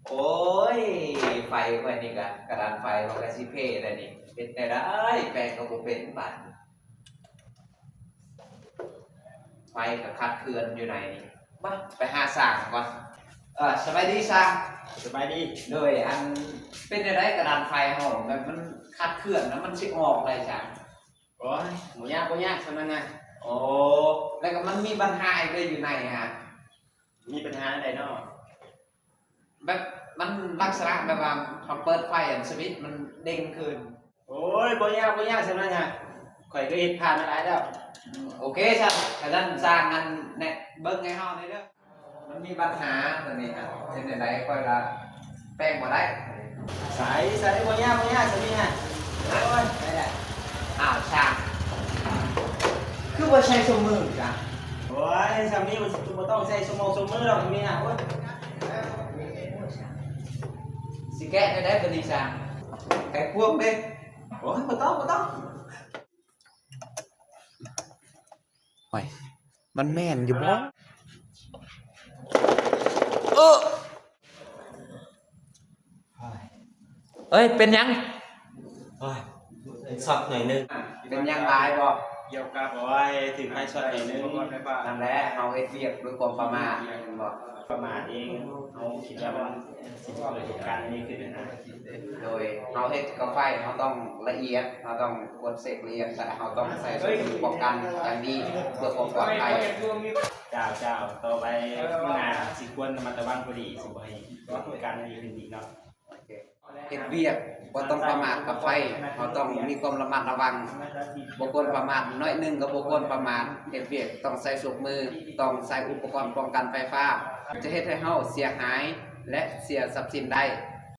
ໂອ້ຍ ໄຟຂ້ອຍນີ້ກະ ກະດານໄຟຂ້ອຍກະຊິເພແລ້ວນີ້ ເຮັດແນວໃດແປງກະບໍ່ເປັນບາດນີ້ ໄຟກະຂາດເຄື່ອນຢູ່ໃນນີ້ ມາ ໄປຫາຊ່າງກ່ອນ. ເອີ ສະບາຍດີຊ່າງ. ສະບາຍດີ. ໂດຍ ອັນ ເປັນແນວໃດກະດານໄຟເຮົາ ແບບມັນຂາດເຄື່ອນນະ ມັນຊິອອກໄດ໋ຊ່າງ? ໂອ້ຍ ບໍ່ຍາກ ບໍ່ຍາກ ສ່ຳນັ້ນນະ. ໂອ້ ແລ້ວກະມັນມີບັນຫາອີກເດ້ຢູ່ໃນຫັ້ນ. ມີບັນຫາແນວໃດເນາະ? ແບບມັນລັກສະນະແບບວ່າເຮົາເປີດໄຟ ອັນສະວິດມັນເດັ່ງຂຶ້ນ. ໂອ້ຍ ບໍ່ຍາກ ບໍ່ຍາກ ສ່ຳນັ້ນນະ ຂ້ອຍກະເຮັດຜ່ານມາຫຼາຍແລ້ວ. ໂອເຄຊະ ຄັນຊັ້ນຊ່າງ ອັນ ແນະເບິ່ງໃຫ້ເຮົາແດ່ເດີ. ມັນມີບັນຫາໂຕນີ້ຫັ້ນ ເຮັດແນວໃດຂ້ອຍລະແປງບໍ່ໄດ້. ໃສ ໃສ ບໍ່ຍາກ ບໍ່ຍາກ ສ່ຳນີ້ຫັ້ນ. ໂອ້ຍ ໄດ້ແລ້ວ. ອ້າວ ຊ່າງ ຄືບໍ່ໃຊ້ຊຸມມື້ກະ? ໂອ້ຍ ສ່ຳນີ້ມັນບໍ່ຕ້ອງໃຊ້ຊຸມມື້ດອກ ສ່ຳນີ້ຫັ້ນ. ໂອ້ຍ ຊິແກະແນວໃດບາດນີ້ຊ່າງ? ໄຂຄວງເດ້. ໂອ້ຍ ບໍ່ຕ້ອງ ບໍ່ຕ້ອງ. ໂອ້ຍ ມັນແມ່ນຢູ່ບໍ່? ເອີ ເອີຍ ເປັນຫຍັງ? ໂອ້ຍ ຊັອກໜ້ອຍໜຶ່ງ. ເປັນຫຍັງຫຼາຍບໍ່? ກ່ຽວກັບ ໂອ້ຍ ຖືກໄຟຊັອກໜ້ອຍໜຶ່ງ. ນັ້ນແຫຼະ ເຮົາເຮັດວຽກດ້ວຍຄວາມປະໝາດ ແມ່ນບໍ່? ປະໝາດເອງ ເຮົາຄິດວ່າມັນ ສິເກີດເຫດການນີ້ຂຶ້ນນະ. ໂດຍ ເຮົາເຮັດກັບໄຟ ເຮົາຕ້ອງລະອຽດ ເຮົາຕ້ອງກວດເຊັກລະອຽດ ແລະ ເຮົາຕ້ອງໃສ່ຊຸດປ້ອງກັນຢ່າງດີ ເພື່ອຄວາມປອດໄພ. ເຈົ້າ ເຈົ້າ ຕໍ່ໄປມື້ໜ້າຊິຄວນລະມັດລະວັງກວ່ານີ້ ຊິບໍ່ໃຫ້ເຫດການນີ້ຂຶ້ນອີກເນາະ. ເຮັດວຽກບໍ່ຕ້ອງປະໝາດກັບໄຟ ເຮົາຕ້ອງມີຄວາມລະມັດລະວັງ ບໍ່ຄວນປະໝາດ ໜ້ອຍໜຶ່ງກະບໍ່ຄວນປະໝາດ. ເຮັດວຽກຕ້ອງໃສ່ຊຸດມື ຕ້ອງໃສ່ອຸປະກອນປ້ອງກັນໄຟຟ້າ ຈະເຮັດໃຫ້ເຮົາເສຍຫາຍ ແລະ ເສຍຊັບສິນໄດ້.